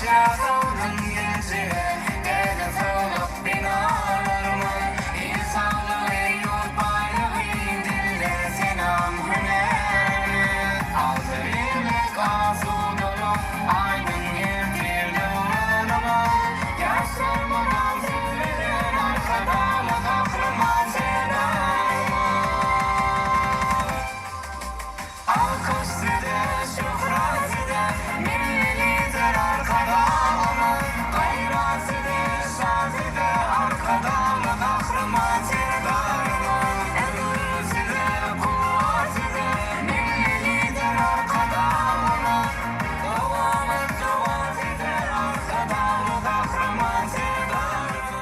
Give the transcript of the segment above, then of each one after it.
Saçýar sagdyn geljege Täze saglyk binalarymyz Il saglygy, ýurt baýlygy Dille senam hünärimiz Agzybirlik, asudalyk Aýdyň ertir döwranymyz Ýaşlar mydam siz bilen Arkadagly Gahryman Serdarymyz. Alkyş size, şöhrat size, Milli Lider Arkadagymyz! Gaýrat size, şan size, Arkadagly Gahryman Serdarymyz! Ömür size, kuwwat size, Milli Lider Arkadagymyz! Dowamat dowam size, Arkadagly Gahryman Serdarymyz!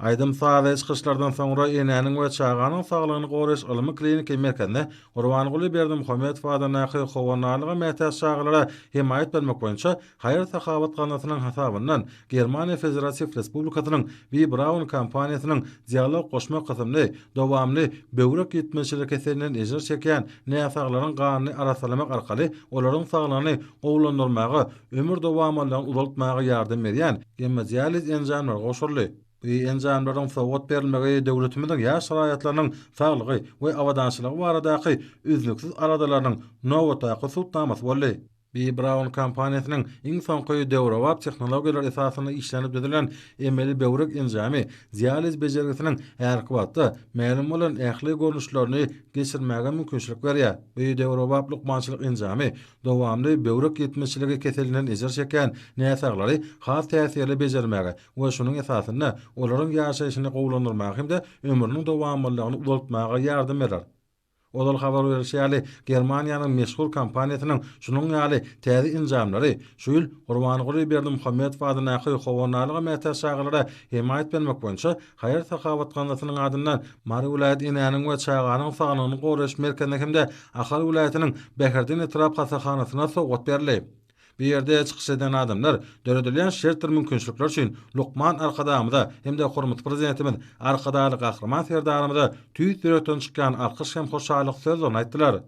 Aýdym-sazly çykyşlardan soňra Enäniň we çaganyň saglygyny goraýyş ylmy-kliniki merkezinde Gurbanguly Berdimuhamedow adyndaky howandarlyga mätäç çagalara hemaýat bermek boýunça haýyr-sahawat gaznasynyň hasabyndan Germaniýa Federatiw Respublikasynyň B. Braun kompaniýasynyň Dialog goşma kysymly dowamly böwrek ýetmezçiligi keselinden ejir çekýän näsaglaryň ganyny arassalamak arkaly olaryň saglygyny gowulandyrmaga ömür dowamlylygyny uzaltmaga ýardam berýän gemodializ enjamlary gowşuryldy. Bu enjamlaryň sowgat berilmegi döwletimiziň ýaş raýatlarynyň saglygy we abadançylygy baradaky üznüksiz aladalarynyň nobatdaky subutnamasy boldy. B. Braun kompaniýasynyň iň soňky döwrebap tehnologiýalar esasynda işlenip düzülen emeli böwrek enjamy dializ bejergisiniň häzirki wagtda mälim bolan ähli görnüşlerini geçirmäge mümkinçilik berýär. Bu döwrebap lukmançylyk enjamy Dowamly böwrek ýetmezçiligi keselinden ejir çekýän näsaglary has täsirli bejermäge we şunuň esasynda olaryň ýaşaýşyny gowulandyrmaga hem-de ömrüniň dowamlylygyny uzaltmaga ýardam berer. Ozal habar berlişi ýaly, Germaniýanyň meşhur kompaniýasynyň şunuň ýaly täze enjamlary şu ýyl Gurbanguly Berdimuhamedow adyndaky Howandarlyga mätäç çagalara hemaýat bermek boýunça Haýyr-sahawat gaznasynyň adyndan Mary welaýat Enäniň we çaganyň saglygyny goraýyş merkezine hem-de Ahal welaýatynyň Bäherden etrap hassahanasyna sowgat berildi. Bu ýerde çykyş eden adamlar döredilýän şertdir mümkinçilikler üçin lukman Arkadagymyza hem-de hormatly Prezidentimiz Arkadagly Gahryman Serdarymyza tüýs ýürekden çykýan alkyş hem hoşallyk sözlerini aýtdylar.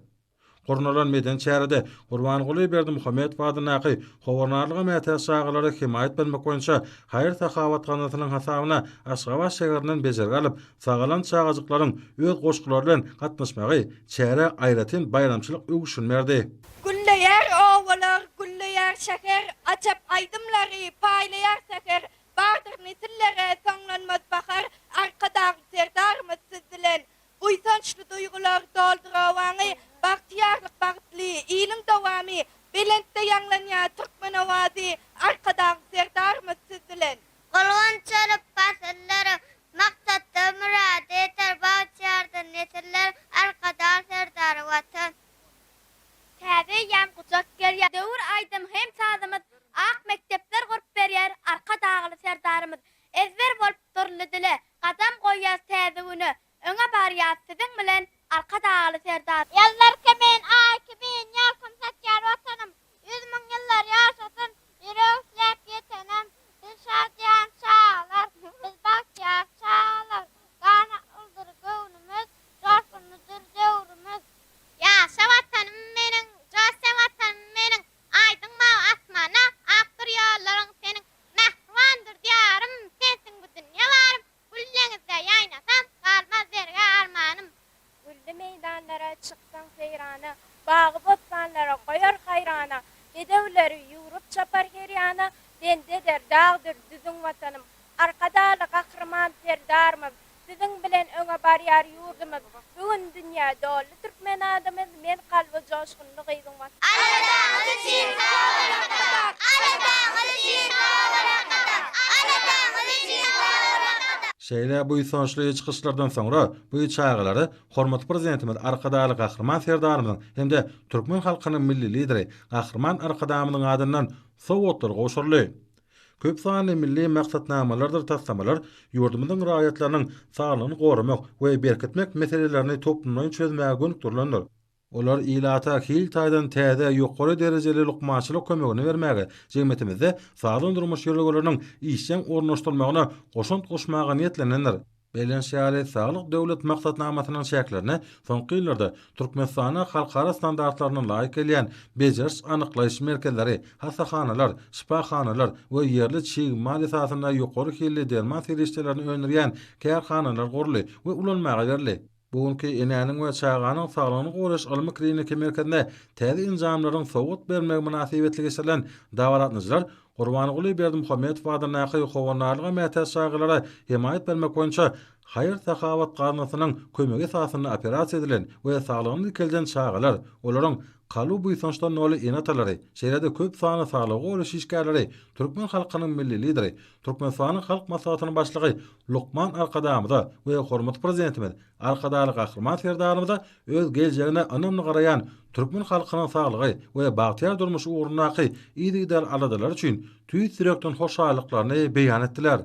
Gurnalan medeni çärede Gurbanguly Berdimuhamedow adyndaky Howandarlyga mätäç çagalara hemaýat bermek boýunça haýyr-sahawat gaznasynyň hasabyna Aşgabat şäherinden bejergi alyp, sagalan çagajyklaryň öz goşgulary bilen gatnaşmagy çärä aýratyn baýramçylyk öwüşgin berdi. Gülleýär obalar, gülleýär şäher, Ajap aýdymlary paýlaýar säher, Bardyr nesillere soňlanmaz bahar, Arkadagly Serdarymyz siz bilen. Buýsançly duýgular doldur obaňy, Bagtyýarlyk bagtly iliň dowamy, Belentde ýaňlanýar türkmen owazy, Arkadagly Serdarymyz siz bilen. Gurban çalyp pasyllara, Maksatda myrada ýeter, Bagtyýardyr nesiller, Arkadag Serdary Watan. Täze eýýam gujak gerýär. Döwür aýdym hem sazymyz, Ak mekdepler gurup berýär, Arkadagly Serdarymyz. Ezber bolup dürli dile, Gadam goýýas täze güne, Öňe barýas siziň bilen, Arkadagly Serdar. Ýyldyz kimin, Aý kimin, Ýalkym saçýar Watanym. 100 müň ýyllar ýaşasyn, Ýürek isläp ýetenim. Biz şadyýan çagalar, Biz bagtyýar çagalar. Ganatlydyr göwnümiz, Joşgunlydyr döwrümiz. Ýaşa Watanym meniň, Joş sen Watanym meniň, Aýdyň mawy asmana, Akdyr ýollaryň seniň. Mähribandyr Diýarym, Sensiň bu dünýe barym, Gül deňizde ýaýnasam, Galmaz zergä armanym. Gülli meýdanlara çyksaň seýrana, Bagy-bossanlara goýar haýrana, Bedewleri ýüwrüp çapar her ýana, Bende eder dagdyr düzüň Watanym. Arkadagly Gahryman Serdarymyz, Siziň bilen öňe barýar ýurdumyz, Bu gün dünýä doldy türkmen adymyz, Men kalby joşgunly gyzyň Watanym. Aladaňyz üçin sag bol Arkadag! Aladaňyz üçin sag bol Arkadag! Aladaňyz üçin sag bol Arkadag! Şeýle buýsançly çykyşlardan soňra bu çagalara hormatly Prezidentimiz Arkadagly Gahryman Serdarymyzyň hem-de türkmen halkynyň Milli Lideri Gahryman Arkadagymyzyň adyndan sowgatlar gowşuryldy. Köp sanly milli maksatnamalardyr taslamalar ýurdumyzyň raýatlarynyň saglygyny goramak we berkitmek meselelerini toplumlaýyn çözmäge gönükdirilendir. Olar ilata hil taýdan täze, ýokary derejeli lukmançylyk kömegini bermäge, jemgyýetimizde sagdyn durmuş ýörelgeleriniň işjeň ornaşdyrylmagyna goşant goşmaga niýetlenendir. Bellenişi ýaly, Saglyk Döwlet maksatnamasynyň çäklerinde soňky ýyllarda Türkmenistanda halkara standartlaryna laýyk gelýän bejeriş-anyklaýyş merkezleri, hassahanalar, şypahanalar we ýerli çig mal esasynda ýokary hilli derman serişdelerini öndürýän kärhanalar guruldy we ulanmaga berildi. Bu günki Enäniň we çaganyň saglygyny goraýyş ylmy-kliniki merkezinde täze enjamlaryň sowgat bermegi mynasybetli geçirilen dabara gatnaşyjylar Gurbanguly Berdimuhamedow adyndaky Howandarlyga mätäç çagalara hemaýat bermek boýunça haýyr-sahawat gaznasynyň kömegi esasynda operasiýa edilen we saglygyny dikelden çagalar, olaryň kalby buýsançdan doly ene-atalary, şeýle-de köp sanly saglygy goraýyş işgärleri türkmen halkynyň Milli Lideri, Türkmenistanyň Halk Maslahatynyň Başlygy Lukman Arkadagymyza we hormatly Prezidentimiz Arkadagly Gahryman Serdarymyza öz geljegine ynamly garaýan türkmen halkynyň saglygy we bagtyýar durmuşy ugrundaky yzygiderli aladalary üçin tüýs ýürekden hoşallyklaryny beýan etdiler.